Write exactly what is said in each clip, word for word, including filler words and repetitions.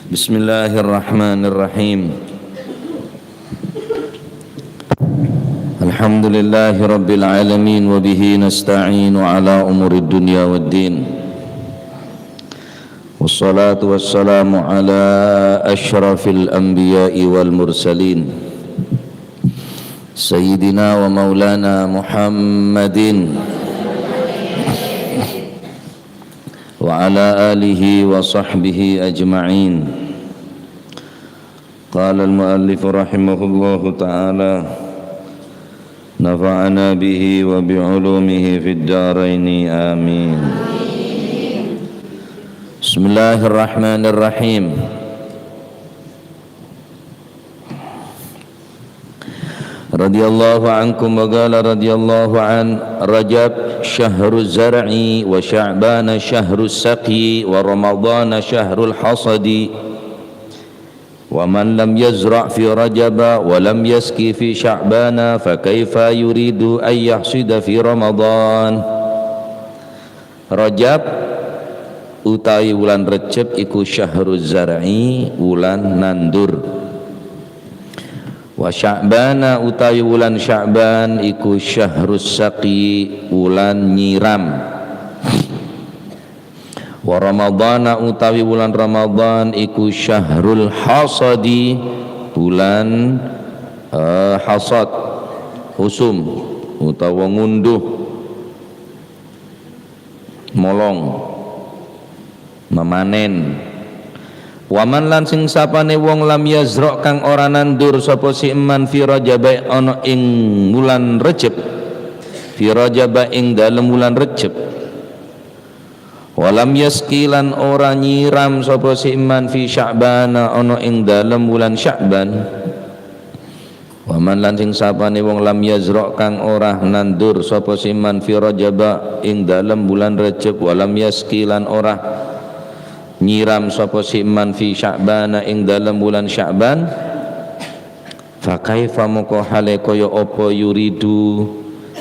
Bismillahirrahmanirrahim. Alhamdulillahirabbil alamin, wa bihi nasta'inu ala umurid dunya waddin. Wassalatu wassalamu ala asyrafil anbiya'i wal mursalin, sayyidina wa maulana Muhammadin wa ala alihi wa sahbihi ajma'in. Qala al-muallif rahimahullahu ta'ala, nafa'ana bihi wa bi ulumihi fid daraini, amin. Bismillahirrahmanirrahim. Radhiyallahu ankum wa qala radhiyallahu an, Rajab syahruz zar'i wa Sya'bana syahrus saqyi wa Ramadhana syahrul hasadi. Wa man lam yazra' fi Rajaba wa lam yaski fi Sya'bana, fa kaifa yuridu an yahsida fi Ramadhan? Rajab utawi wulan Rejjeb iku syahruz zar'i, wulan nandur. Wa Sya'bana utawi wulan Sya'ban iku syahrus saqyi, wulan nyiram. Wa Ramadhana utawi wulan Ramadhan iku syahrul hasadi, bulan, eh, hasad, husum utawa ngunduh, molong, mamanen. Wa man lan sing sapane wong lam yazra' kang ora nandur sapa si eman fi Rajaba ana ing wulan Rejjeb, fi Rajaba ing dalem wulan Rejjeb. Wa lam yaski lan ora nyiram sapa si eman fi Sya'bana ana ing dalem wulan Sya'ban. Wa man lan sing sapane wong lam yazra' kang ora nandur sapa si eman fi Rajaba ing dalem wulan Rejjeb, wa lam yaski lan ora nyiram sapa si eman fi Sya'bana ing dalem wulan Sya'ban. Fa kaifa moko hale kaya apa yuridu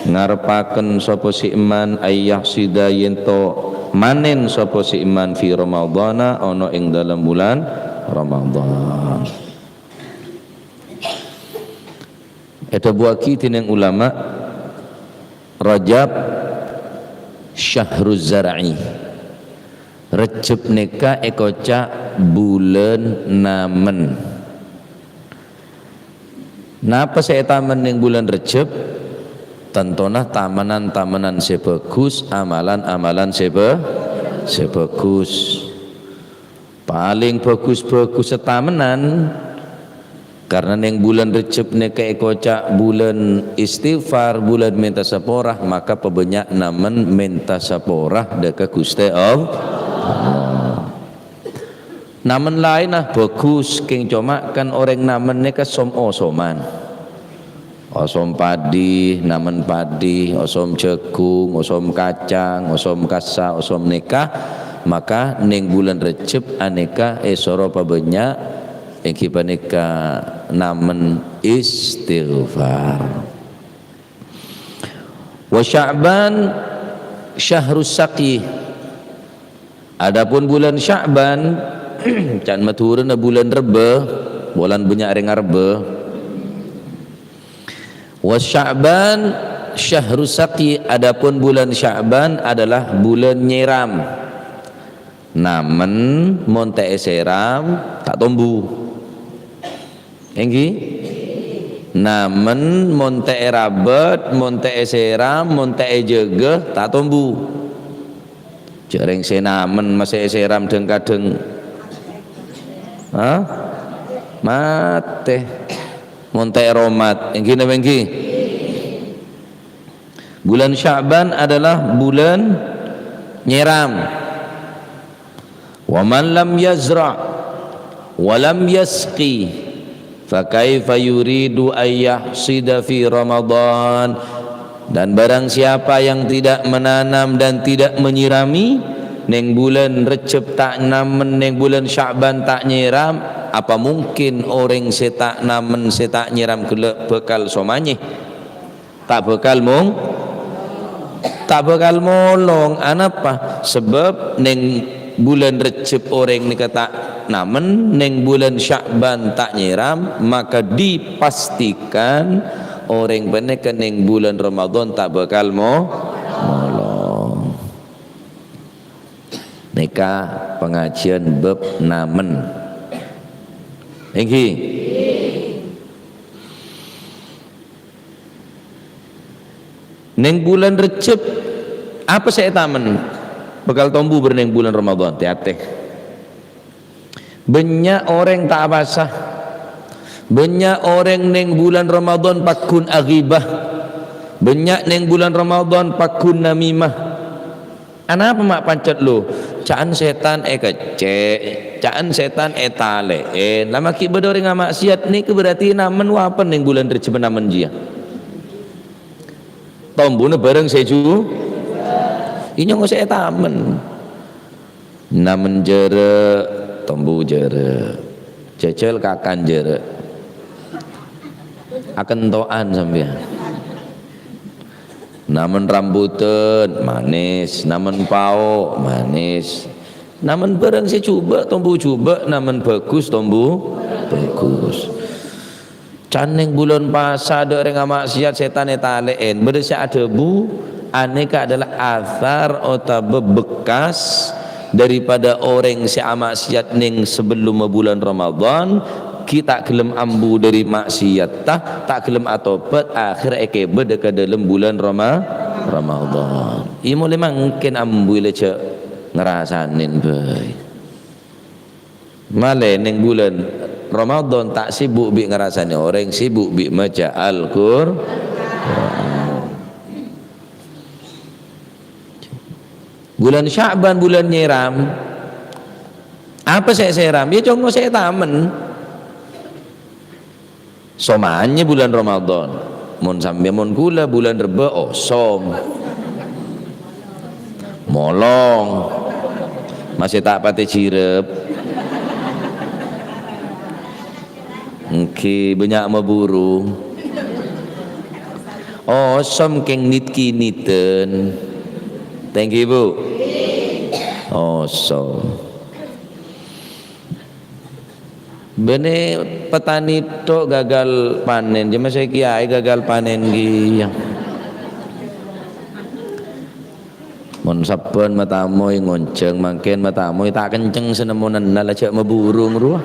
ngarepaken sapa si eman ayyahsida yen to manen sapa si eman fi Ramadhana ana ing dalem wulan Ramadhan. Edhabuwagi dening ulama, Rajab syahruz zar'i. Rejjeb neka ekoca' bulan namen. Napa se etamen neng bulan Rejjeb? Tantona tamenan-tamenan se bagus, amalan-amalan se ba-, se bagus. Paling bagus-bagus setamenan, karena neng bulan Rejjeb neka ekoca' bulan istighfar, bulan menta sapora, maka pabannya' namen menta sapora deka Guste Allah. Namen laenna bagus, keng coma kan oreng namen neka som-osoman. Osom padi, namen padi, osom jagung, osom kacang, osom kassa, osom neka, maka neng bulan Rejjeb aneka esoro pabannya' enggi paneka namen istighfar. Wa Sya'ban syahrus saqyi. Adapun bulan Sya'ban, can Madhurâna bulan Rebbâ, bulan bannya' reng arebbâ. Wa Sya'ban syahrus saqyi, adapun bulan Sya'ban adalah bulan nyeram. Namen mon ta' eseram, ta' tombu. Enggi? Namen mon ta' erabât, mon ta' eseram, mon ta' ejâgâ, ta' tombu. Jhâ' rèng sè namen masè èsèram dhâng-kadhâng. Hah? Matè. Mon ta' èromat, ènggi napa ènggi? Bulan Sya'ban adalah bulan nyèram. "Wa man lam yazra' wa lam yasqi, fa kaifa yuridu an yahsida fi Ramadan?" Dan barang siapa yang tidak menanam dan tidak menyirami, neng bulan Rejjeb ta' namen, neng bulan Sya'ban ta' nyèram, apa mungkin orèng sè ta' namen, sè ta' nyèram ghellâ' bhâkal somanyè? Ta' bhâkal mong-, ta' bhâkal molong. Anapa? Sabâb neng bulan Rejjeb orèng nèka ta' namen, neng bulân Sya'ban ta' nyèram, maka dipastikan orèng panèka neng bulân Ramadan ta' bhâkal mo-, molong. Nèka pangajiyân bab namen. Èngghi. Neng bulân Rejjeb, apa sè ètamen? Bhâkal tombu bârâ' neng bulân Ramadan, tè-atè. Bânnya' orèng ta' apasa. Bânnya' orèng neng bulân Ramadan pagghun aghibah. Bânnya' neng bulân Ramadan pagghun namimah. Anapa ma' pancet lo? Ca'an sètan èkeccè', ca'an sètan ètalè'è. La maghi' bâdâ orèng amaksiat, nèka berarti namen wapèn neng bulân Rejjeb namen jiyâ. Tombuna bârâng sè ju-, iyâ nyongngo sè ètamen. Namen jârâ', tombu jârâ'. Jhâjhâl kakan jârâ'. Akento'an sampèyan. Namen rambutan, manis. Namen pao', manis. Namen bârâng sè jhubâ', tombu jhubâ'. Namen bhâghus, tombu bhâghus. Ca'an neng bulân pasa dâ' orèng amaksiat, sètan ètalè'è. Bâdâ sè adhâbu, anèka adalah athar otabâ bekas daripada orèng sè amaksiat neng sabellunna bulân Ramadan, ghi' ta' ghellem ambu dâri maksiatta, ta' ghellem atobhât, akhèrra èkèbâ dâ' ka dâlem bulân Rama-, Ramadan. Iyâ, molaè mangkèn ambu la jhâ' ngarasanè bhâi. Malè neng bulân Ramadan ta' sibuk bi' ngarasanè orèng, sibuk bi' maca Al-Qur-, Bulân Sya'ban, bulân nyèram. Apa sè èsèram? Iyâ, congngo sè ètamen. Somanyè bulân Ramadan. Mon sampè-, mon kaulâ bulân Rebbâ, osom. Molong. Masè ta' patè jirep. Èngghi bânnya' maburu. Osom kèng nit-kiniten. Thank you, Bu. Osom. Bânnè petani tok gagal panen, coma sè kiyaè gagal panen kèya. Mon sabbhân matamoy ngonjhâng, mangkèn matamoy ta' kenceng sè nemmonanna, la jhâ' maburung rowa.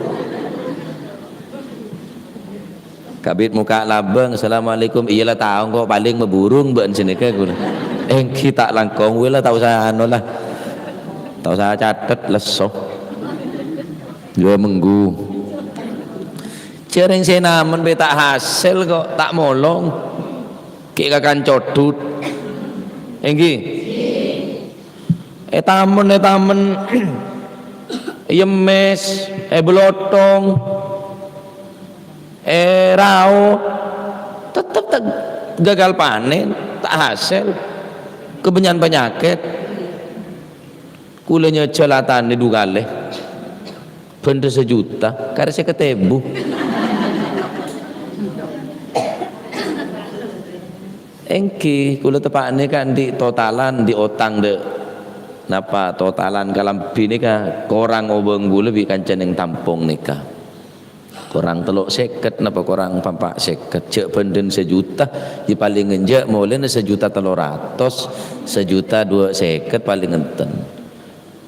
Kabit mokka' labâng, "Assalamualaikum." "Iyâ la tao, engko' palèng maburung bâ'na sanèka," kaulâ. Èngghi ta' langkong, wè la ta' osa ano la. Ta' osa catet, lesso. Dua minggu. Jhârèng sè namen pè ta' hasèl kok, ta' molong. Ghi' kakan codhut. Èngghi. Ètamen, ètamen. Èyemmès, èbelotong. Èraot. Tettep ta' gagal panen, ta' hasèl. Kabânnya'an panyakèt. Kaulâ nyajhâl atanè du kalè. Bhândhâ sajuta, karè sèket èbu. Èngghi, kaulâ teppa'na kan andi' totalan, andi' otang dâ'. Napa totalan kalambhi nèka korang obâng kaulâ bi' kanca neng Tampong nèka. Korang tello' sèket napa korang pa'-empa' sèket, jhâ' bhândhâna sajuta, jhâ' palèng enjâ' molèna sajuta tello ratos, sajuta dua sèket palèng enten.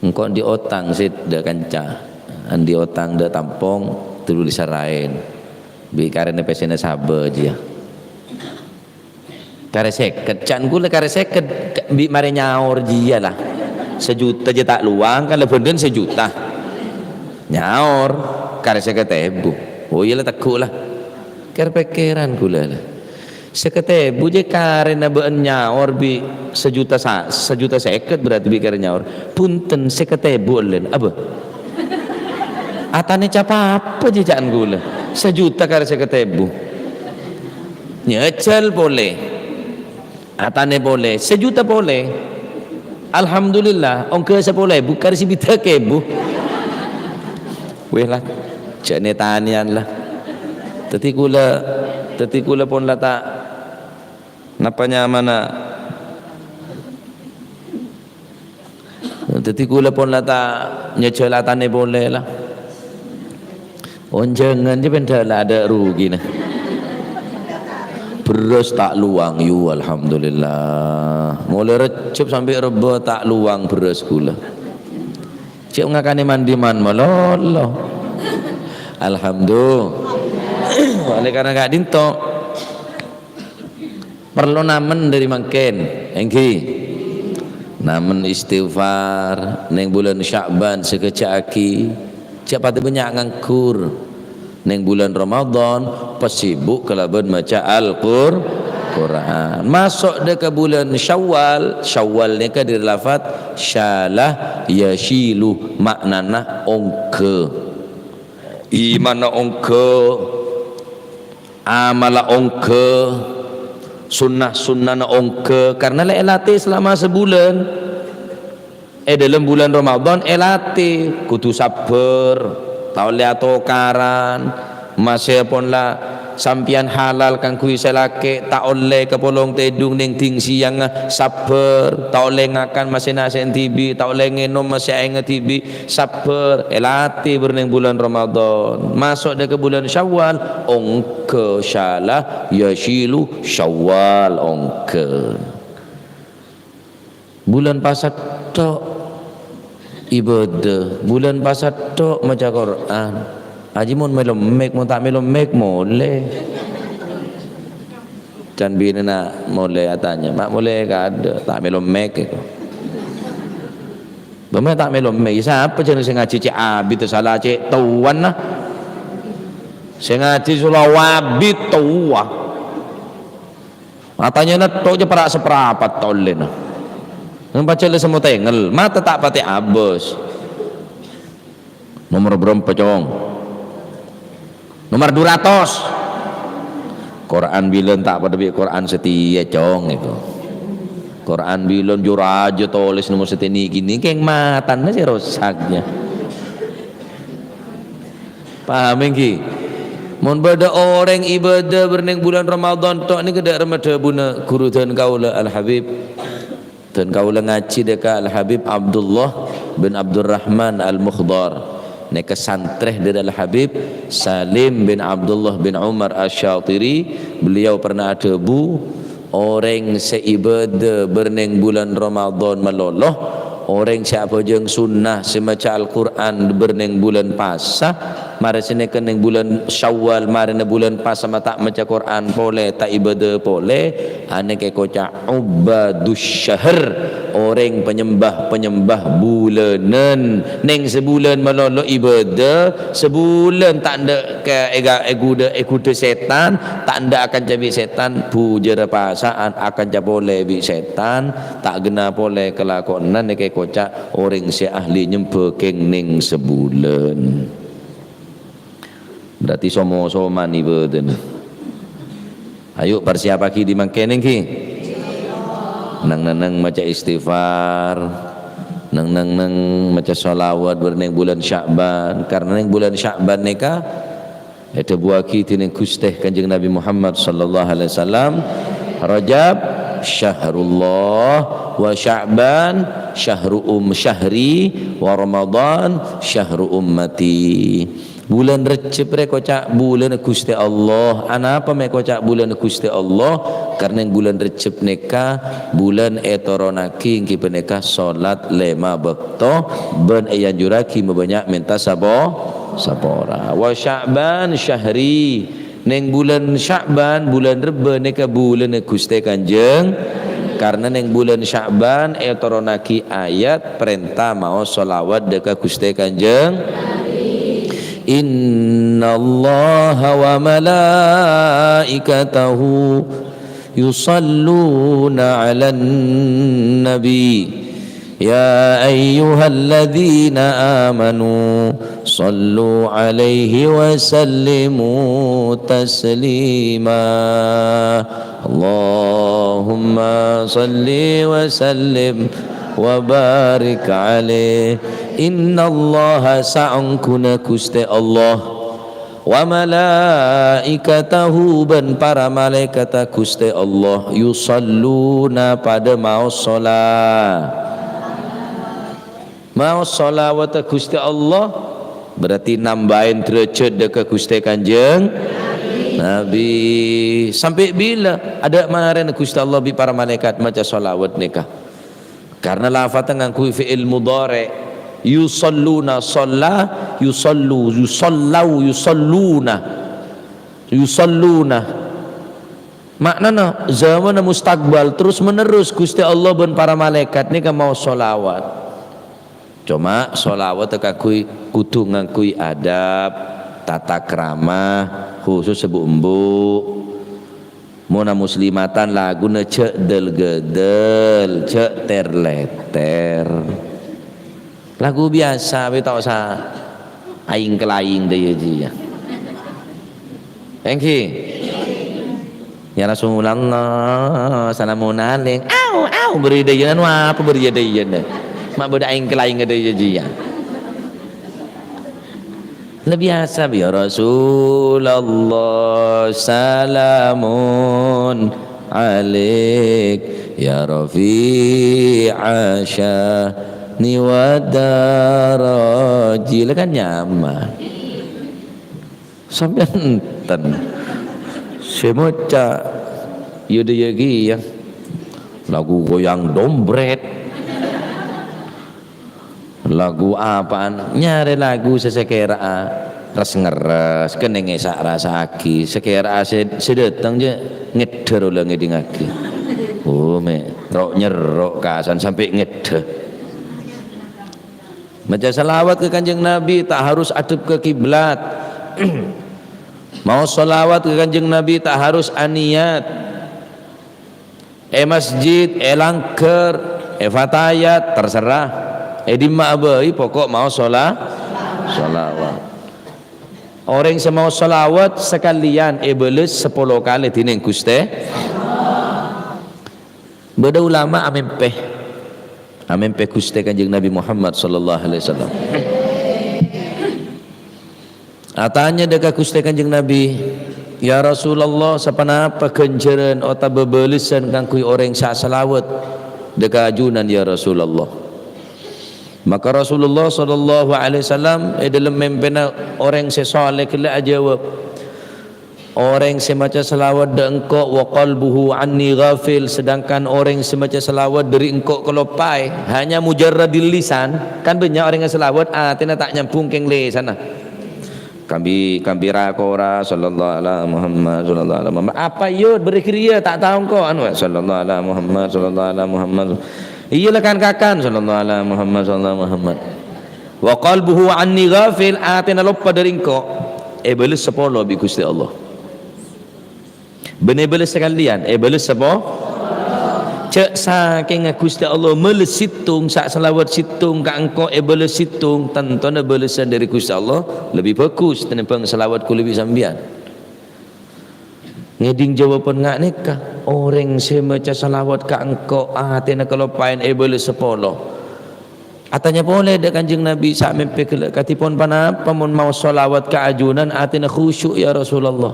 Engko' andi' otang sè dâ' kanca, andi' otang dâ' Tampong, terro disara'è bi' karèna pèssèna sabâ jiyâ. Karè sèket, can kaulâ karè sèket, bi' marè nyaor jiyâ la. Sajuta jhâ' ta' lowang, kan la bhândhâna sajuta. Nyaor, karè sèket èbu. Oh iyâ la, tegghu' la. Kèr-pèkkèran kaulâ la. Sèket èbu jhâ' karèna bâ'na nyaor bi' sajuta sa-, sajuta sèket berarti bi' karè nyaor. Bhunten, sèket èbu ellen. Abâ. Atanè ca-, apa jhâ' ca'na kaulâ. Sajuta karè sèket èbu. Nyajhâl polè. Atanè polè, sajuta polè. Alhamdulillah, ongghâ sapolo èbu, karè sè bidhâk èbu. Weh la, jhâ' nè-tanèyan la. Dhâddhi kaulâ, dhâddhi kaulâ pon la ta', napa nyamana? Dhâddhi kaulâ pon la ta' nyajhâl atanè polè la. Onjhângan jâ' pènḍâ la adâ' rugina. Bherrâs ta' lowang, yu, alhamdulillah. Molaè Rejjeb sampè' Rebbâ ta' lowang bherrâs kaulâ. Cè' ngakanè manḍiman malolo. Alhamdulillah. Oleh karena ka'ḍinto, parlo namen ḍâri mangkèn, èngghi. Namen istighfar, neng bulân Sya'ban sè ghâjâ'aghi, jhâ' paḍâ bânnya' nganggur. Neng bulân Ramadan, pasibuk kalabân maca Al-Qur-, Qur'an. Maso' ḍâ' ka bulân Syawal, Syawal nèka ḍâri lafat syala yasyilu, ma'nana ongghâ. Imanna ongghâ, amalla ongghâ, sunnah-sunnahna ongghâ, karna la èlatè salama sabulân. È ḍâlem bulân Ramadan èlatè, kodhu sabbhâr, ta' ollè atokaran, masèpon la sampèyan halal kaangghuy sè lakè', ta' ollè kapolong tèḍung neng ḍing sèyangnga, sabbhâr, ta' ollè ngakan masè nasè'en dhibi', ta' ollè ngènom masè aèngnga dhibi', sabbhâr, èlatè bârnèng bulân Ramadan. Maso' ḍâ' ka bulân Syawal, ongghâ syala, yasyilu, Syawal, ongghâ. Bulân pasa tok ibâdâ, bulân pasa tok maca Qur'an. Ajiyâ mon mèlo mèk, mon ta' mèlo mèk, molè. Can binèna molè atanya, "Ma' molè kaḍâ', ta' mèlo mèk èko." Bâ' mè' ta' mèlo mèk, sapa jhâ' sè ngajhi cè' abit sala cè' towana. Sè ngajhi sala abit towa. Atanyana tok jhâ' para' saparapat ta' ollèna. Nang pajhât la sè motèngèl, mata ta' patè abâs. Nomer bârâmpa, Cong? Nomer dhu ratos. Qur'an bilân ta' paḍâ bi' Qur'an satèya, Cong, èko. Qur'an bilân jhur ajâ tolès nomer satèya nèkè, nèkè matana sè rosak, yâ. Paham, èngghi? Mon bâḍâ orèng ibâdâ bârnèng bulân Ramadan tok nèka ḍâ' remma dhâbuna ghuru dhân kaulâ Al-Habib. Dhân kaulâ ngajhi ḍâ' ka Al-Habib Abdullah bin Abdurrahman Al-Mukhdar. Nèka santrè ḍâri Al-Habib Salim bin Abdullah bin Umar Asy-Syatiri. Beliau pernah adhâbu, orèng sè ibâdâ bârnèng bulân Ramadan malolo, orèng sè abhâjâng sunnah, sè maca Al-Qur'an bârnèng bulân pasa, marè sè nèka nèng bulân Syawal, marèna bulân pasa ma' ta' maca Qur'an polè, ta' ibâdâ polè, anèka èkoca' ubbadus syahr, orèng panyembah-panyembah bulânan. Nèng sabulân malolo ibâdâ, sabulân ta' enḍâ' ka èga-, èguḍâ, èguḍâ sètan, ta' enḍâ' akanca bi' sètan, bhujârâ pasa'an akanca polè bi' sètan, ta' ghenna polè kalakowanna nèka èkoca' orèng sè ahli nyembhâ kèng nèng sabulân. Berarti somo-soman ibâdâna. Ayo, parsiapaghi ḍimangkèn, èngghi. Neng-neng maca istighfar, neng-neng maca shalawat bârnèng bulân Sya'ban. Karna nèng bulân Sya'ban nèka èdhâbuwâghi ḍinèng Ghustè Kanjeng Nabi Muhammad sallallahu alaihi wasallam, "Rajab syahrullah, wa Sya'ban syahru um syahri, wa Ramadan syahru ummati." Bulân Rejjeb rè koca' bulânna Ghustè Allah. Anapa mè' koca' bulânna Ghustè Allah? Karna bulân Rejjeb nèka bulân ètoronaghi èngghi panèka sholat lèma bâkto bân èanjurraghi mabânnya' mènta sapo-, sapora. Wa Sya'ban syahri. Nèng bulân Sya'ban, bulân Rebbâ nèka bulânna Ghustè Kanjeng. Karna nèng bulân Sya'ban ètoronaghi ayat parènta maos shalawat ḍâ' ka Ghustè Kanjeng. Innallaha wa malaikatahu yusalluna 'alan nabi. Ya ayyuhalladzina amanu sallu 'alaihi wa sallimu taslima. Allahumma salli wa sallim wa barik 'alaihi. Innallaha, saongghuna Ghustè Allah, wa malaikatahu, bân para malaèkatta Ghustè Allah, yusalluna, paḍâ maos shola-, maos shalawatta Ghustè Allah. Berarti nambâi dârâjhât dâ' ka Ghustè Kanjeng Nabi. Sampè' bilâ? Adâ' marèna Ghustè Allah bi' para malaèkat maca shalawat nèka. Karena lafadznya ngangghuy fi'il mudhari'. Yusalluna, shalla, yusallu, yusallau, yusalluna. Yusalluna. Ma'nana, zamanna mustaqbal, terus-menerus Ghustè Allah bân para malaèkat nèka maos shalawat. Coma shalawat kaangghuy kodhu ngangghuy adab, tata krama, khusus bu-embu. Monna muslimatan laguna jhâ' dâl-ghâdâl, jhâ' ter-lèter. Lagu biyasa, bâ' ta' osa aèng-kalaèng dâ' iyâ jiyâ. Èngghi. Ya Rasulullah, salamun alaik. Au, au, bâri' dâ' iyâ, anu apa bâri' dâ' iyâ? Ma' bâdâ aèng-kalaèng dâ' iyâ jiyâ. La biyasa, "Ya Rasulullah, salamun alaik, ya rafi'a sya'ni wa daraji." La kan nyaman. Sampèyan enten. Sè maca, ya dâ' iyâ kèya. Lagu goyang dombret. Lagu apaan? Nyarè lagu sè sakèra'a res-ngerres, kennèngè sa-, rassa'aghi. Sakèra'a sè, sè dâteng jhâ' ngèddhâ rola ngèdingngaghi. Oh, mè' ro'-nyerro' kasan sampè' ngèddhâ. Maca shalawat ka Kanjeng Nabi ta' harus adhep ka kiblat. Maos shalawat ka Kanjeng Nabi ta' harus aniyat. È masjid, è langghâr, è fatayat, terserah. È dimma'a bhâi, pokok maos shola-, shalawat. Orèng sè maos shalawat sakalèyan èbâles sapolo kalè dhinèng Ghustè. Bâdâ ulama amèmpè. Amèmpè Ghustè Kanjeng Nabi Muhammad sallallahu alaihi wasallam. Atanya dâ' ka Ghustè Kanjeng Nabi, "Ya Rasulullah, saponapa ghânjhârân otabâ bâlessan kaangghuy orèng sè asalawat dâ' ka ajunan, ya Rasulullah?" Maka Rasulullah sallallahu alaihi wasallam è dâlem mèmpèna orèng sè saleh ghellâ' ajâwâb, "Orèng sè maca salawat dâ' engko' wa qalbuhu anni ghafil, sedangkan orèng sè maca salawat dâri engko' kaloppaè, hanya mujarradil lisan." Kan bânnya' orèng salawat, atèna ta' nyambung kèng lèsanna. Kambi, kambi ra-kora, "Sallallahu ala Muhammad, sallallahu ala Muhammad." Apa iyâ, bâri' ghâriyâ, ta' tao engko', anu, "Sallallahu ala Muhammad, sallallahu ala Muhammad." Iyâ, la kan-kakan, "Sallallahu ala Muhammad, sallallahu ala Muhammad." "Wa qalbuhu anni ghafil," atèna loppa dâri engko'. Èbâles sapolo bi' Ghustè Allah. Bân èbâles sakalèyan, èbâles sapa? Jhâ' sakènga Ghustè Allah mèlès sèttong, sa-, salawat sèttong ka engko' èbâles sèttong, tantona bâlessan dâri Ghustè Allah lebbi bhâghus tènèmbhâng salawat kaulâ bi' sampèyan. Ngèdhing jâwâbhân nga' nèka, orèng sè maca salawat ka engko' atèna kaloppaèn èbâles sapolo. Atanya polè dâ' Kanjeng Nabi, "Samèmpè ghellâ' kadhipon ponapa mon maos salawat ka ajunan atèna khusyu', ya Rasulullah?"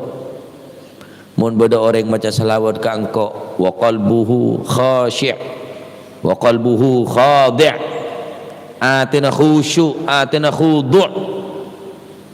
Mon bâdâ orèng maca salawat ka engko', wa qalbuhu khasyi', wa qalbuhu khadi', atèna khusyu', atèna khudu',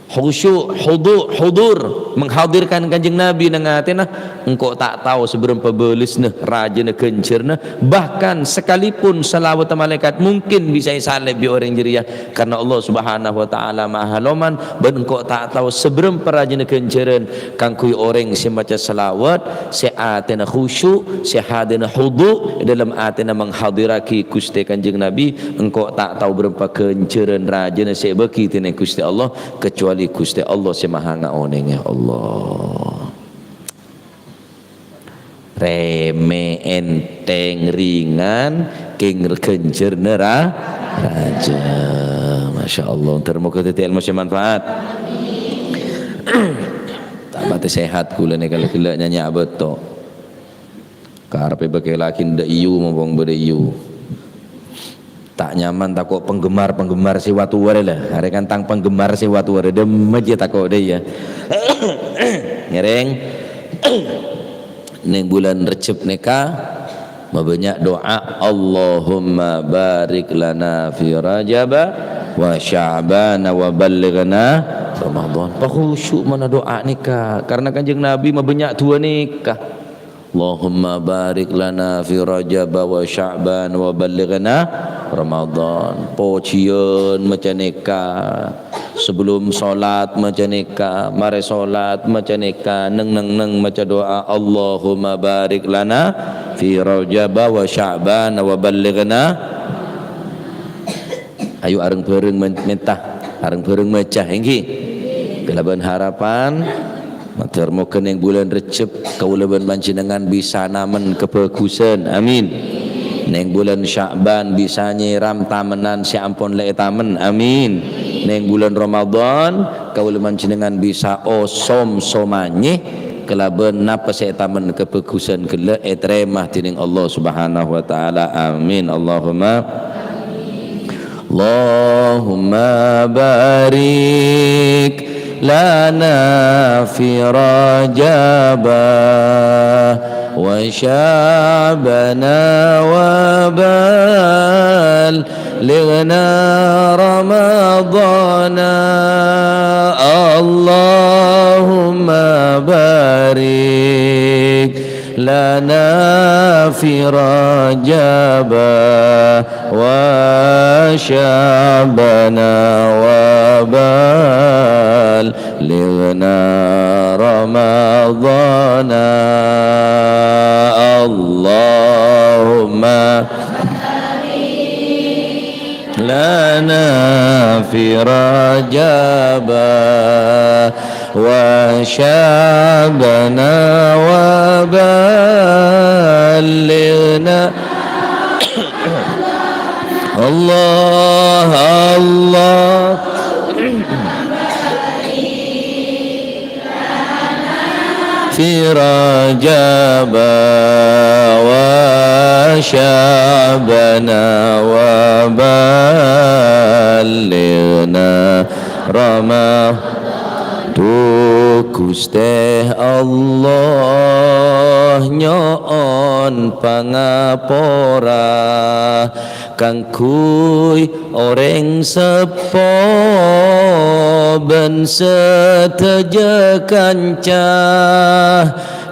khusyu', khudu', hudur, menghadirkan Kanjeng Nabi neng atèna, engko' ta' tao sabârâmpa bâlesna, rajâna, ghânjhârna, bahkan sakalipun salawat malaèkat mungkin bisa èsalèp bi' orèng jârèya, karena Allah Subhanahu wa Ta'ala Maha Loman, bân engko' ta' tao sabârâmpa rajâna ghânjhârân kaangghuy orèng sè maca salawat, sè atèna khusyu', sè hadina hudu', è dâlem atèna menghadiraghi Ghustè Kanjeng Nabi, engko' ta' tao bârâmpa ghânjhârân rajâna sè èbâghi dènèng Ghustè Allah, kecuali Ghustè Allah sè Maha Ngaonèngè Allah. Remè, ènthèng, ringan, kèng ghânjhârna ra-, rajâ. Masya Allah, dhâr moghâ dhâddhi èlmo sè manfaat. Ta' patè sehat kaulâ nèka ghellâ' nyanya' abâto. Karepè bâkèl lagi ndak iyu mompong bâdâ iyu. Ta' nyaman tako' penggemar-penggemar sè watu arè la. Arè kan tang penggemar sè watu arè, dâmma jiyâ tako' dâ' iyâ. Ngèrèng. Neng bulân Rejjeb nèka mabânnya' du'a, "Allahumma barik lana fi Rajaba wa Sya'bana wa ballighna Ramadan. Pakhusyuk' mon adu'a nèka, karena Kanjeng Nabi mabânnya' du'a nèka. Allahumma barik lana fi Rajab wa Sya'ban wa ballighna Ramadan. Pojhiyân maca nèka. Sebelum sholat maca nèka, marè sholat maca nèka, neng-neng-neng maca du'a, "Allahumma barik lana fi Rajab wa Sya'ban wa ballighna." Ayo areng-bareng men-, menta, areng-bareng maca, èngghi. Kalabân harapan, mator moghâ neng bulân Rejjeb, kaulâ bân panjhennengngan bisa namen kabhâghusân. Amin. Neng bulân Sya'ban bisa nyèram tamenan sè ampon la ètamen. Amin. Neng bulân Ramadan, kaulâ panjhennengngan bisa osom-somanyè kalabân napa sè ètamen kabhâghusân ghellâ' ètarèma dèneng Allah Subhanahu wa Ta'ala. Amin. Allahumma. Allahumma barik lana fi Rajaba wa Sya'bana wa ballighna Ramadana. Allahumma barik lana fi Rajaba wa Sya'bana wa ballighna Ramadana. Allahumma lana fi Rajaba wa Sya'bana wa ballighna. Allah, Allah. Fi Rajaba wa Sya'bana wa ballighna Rama-, Dhu Ghustè Allah, nyo'on pangapora kaangghuy orèng seppo bân sadhâjâ kanca.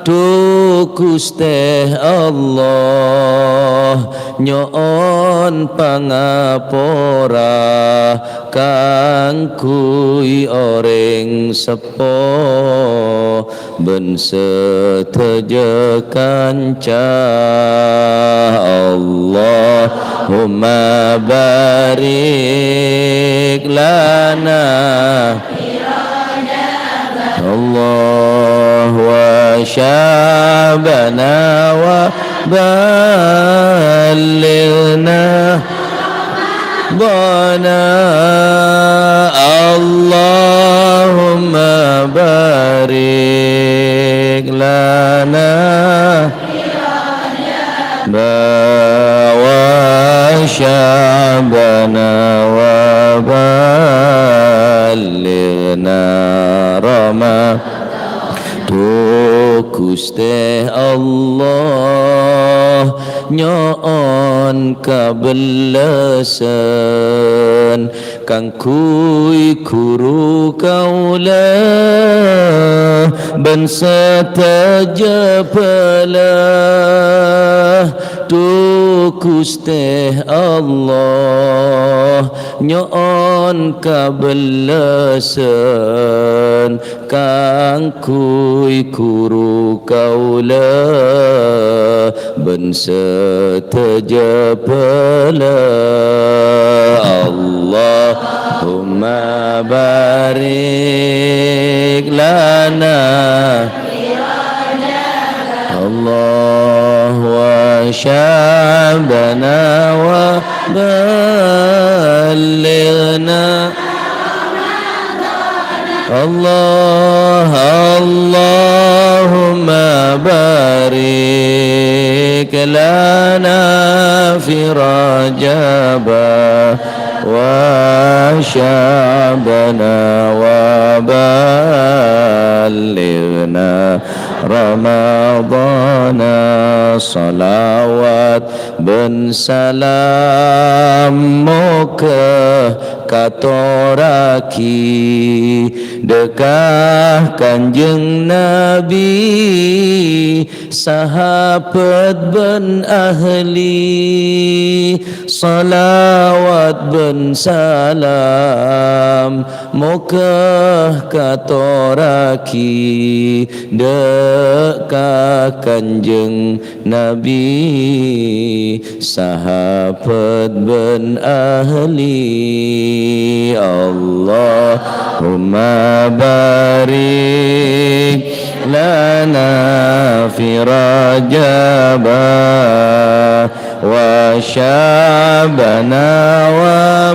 Dhu Ghustè Allah, nyo'on pangapora kaangghuy orèng seppo bân sadhâjâ kanca. Allahumma barik lana, Allah, wa Sya'bana wa ballighna Ramadana. Allahumma barik lana wa Sya'bana wa ballighna Rama-, Dhu Ghustè Allah, nyo'on kabellasân kaangghuy ghuru kaulâ bân sadhâjâ bhâlâ. Dhu Ghustè Allah, nyo'on kabellasân kaangghuy ghuru kaulâ bân sadhâjâ bhâlâ. Allahumma barik lana, Allah, wa Sya'bana wa ballighna. Allah, Allahumma barik lana fi Rajaba wa Sya'bana wa ballighna Ramadana. Shalawat bân salam moghâ katorraghi dhâ' ka Kanjeng Nabi, sahabat bân ahli. Shalawat bân salam moghâ katorraghi dhâ' ka Kanjeng Nabi, sahabat bân ahli. Allahumma barik lana fi Rajaba wa Sya'bana wa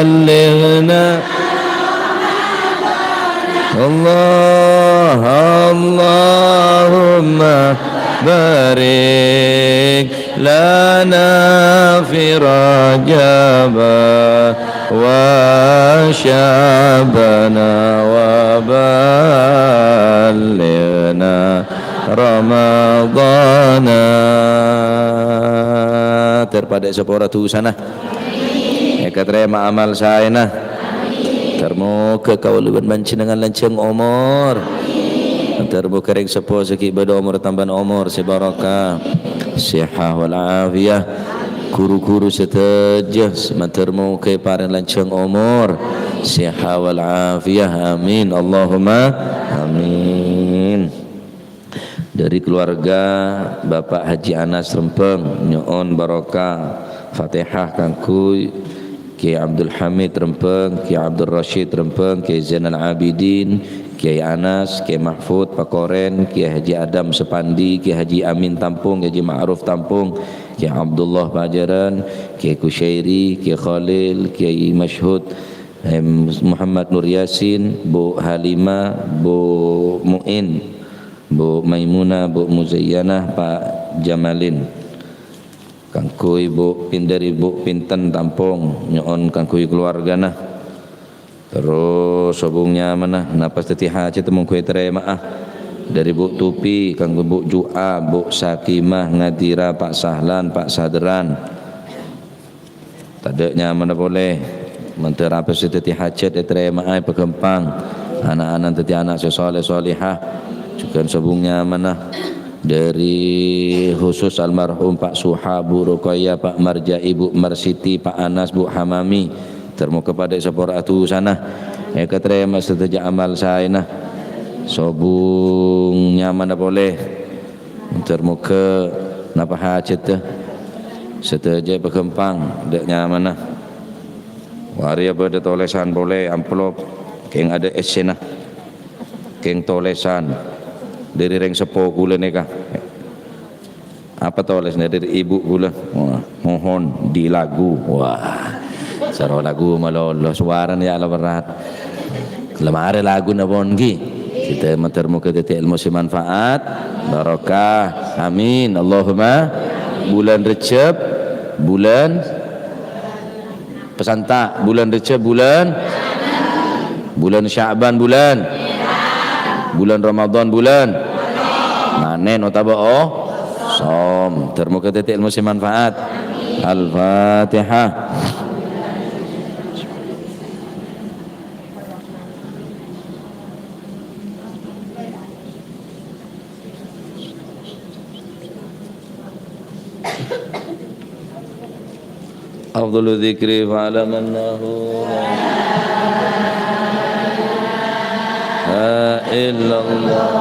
ballighna. Allah, Allahumma barik lana fi Rajaba wa Sya'bana wa ballighna Ramadana. Ter padâ sapora dhusana. Èkatarèma amal saèna. Ter moghâ kaulâ bân panjhennengngan lanjhâng omor. Ter moghâ rèng seppo sè ghi' bâdâ omor tambâna omor sè barokah. Sihah wal afiyah. Ru-ghuru sadhâjâ, ter moghâ èparèng lanjhâng omor, sihah wal afiyah. Amin. Allahumma amin. Dâri keluarga Bapak Haji Anas Rembang, nyo'on barokah Fatihah kaangghuy Kyai Abdul Hamid Rembang, Kyai Abdul Rasyid Rembang, Kyai Zainal Abidin, Kyai Anas, Kyai Mahfud Pakorèn, Kyai Haji Adam Sapandi, Kyai Haji Amin Tampung, Kyai Haji Ma'ruf Tampung, Kyai Abdullah Pajaran, Kyai Kusyairi, Kyai Khalil, Kyai Masyhud, em, Muhammad Nur Yasin, Bu Halimah, Bu Muin, Bu Maimunah, Bu Muzayyanah, Pak Jamalin. Kaangghuy Bu pin-, dâri Bu Pinten Tampung, nyo'on kaangghuy keluargana. Terros sobung nyamana, napa sè dhâddhi hajat mongghu ètarèma'a. Dâri Bu Tupi, kaangghuy Bu Ju'a, Bu Sakimah, Ngadira, Pak Sahlan, Pak Sadran. Tadâ' nyamana polè. Mandhâr apa sè dhâddhi hajat ètarèma'a èpaghâmpang. Ana'-ana' dhâddhi ana' sè shaleh shalehah. Jhughân sobung nyamana. Dâri khusus almarhum Pak Suha, Bu Ruqayyah, Pak Marja'i, Bu Marsiti, Pak Anas, Bu Hamami. Ter moghâ padâ èsapora dhusana, èkatarèma sadhâjâ amal saèna. Sobung nyamana polè. Ter moghâ napa hajhâddhâ sadhâjâ èpaghâmpang, dâ' nyamana. Arèya bâdâ tolèsan polè, amplop, kèng adâ' essèna. Kèng tolèsan dâri rèng seppo kaulâ nèka. Apa tolèsna dâri ibu kaulâ? Wah, mohon di lagu. Wah, soro lagu malolo, sowarana ya' la berat. La marè laguna pon ghi. Kita matur moga dhâddhi ilmu sè manfaat, barokah. Amin. Allahumma. Bulân Rejjeb, bulân Pasanta', bulân Rejjeb bulân, bulân Sya'ban bulân, bulân Ramadan bulân. Manèn otabâ, oh, som. Ter moga dhâddhi ilmu sè manfaat. Al-Fatihah. أفضل الذكر فاعلم أنه لا إله إلا الله.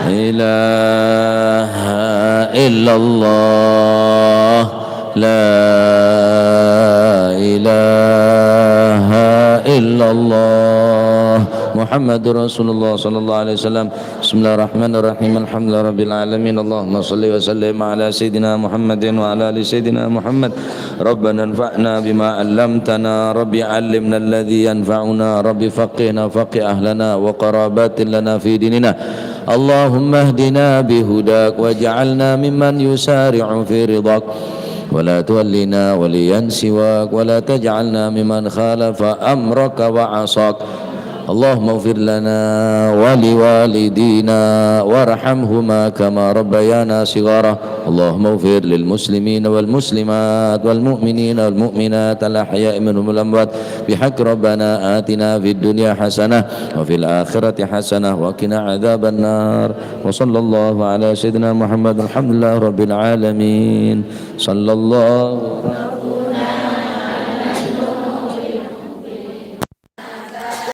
إله إلا الله. لا إله إلا الله. محمد رسول الله صلى الله عليه وسلم. بسم الله الرحمن الرحيم. الحمد لله رب العالمين. اللهم صل وسلم على سيدنا محمد وعلى آل سيدنا محمد. ربنا انفعنا بما علمتنا. رب علمنا الذي ينفعنا. رب فقهنا فقه أهلنا وقرابات لنا في ديننا. اللهم اهدنا بهداك واجعلنا ممن يسارع في رضاك ولا تولنا وليا سواك ولا تجعلنا ممن خالف أمرك وعصاك. اللهم اغفر لنا ولوالدينا وارحمهما كما ربيانا صغارا. اللهم اغفر للمسلمين والمسلمات والمؤمنين والمؤمنات الأحياء منهم والأموات بحق ربنا آتنا في الدنيا حسنة وفي الآخرة حسنة وقنا عذاب النار. وصلى الله على سيدنا محمد. الحمد لله رب العالمين. صلى الله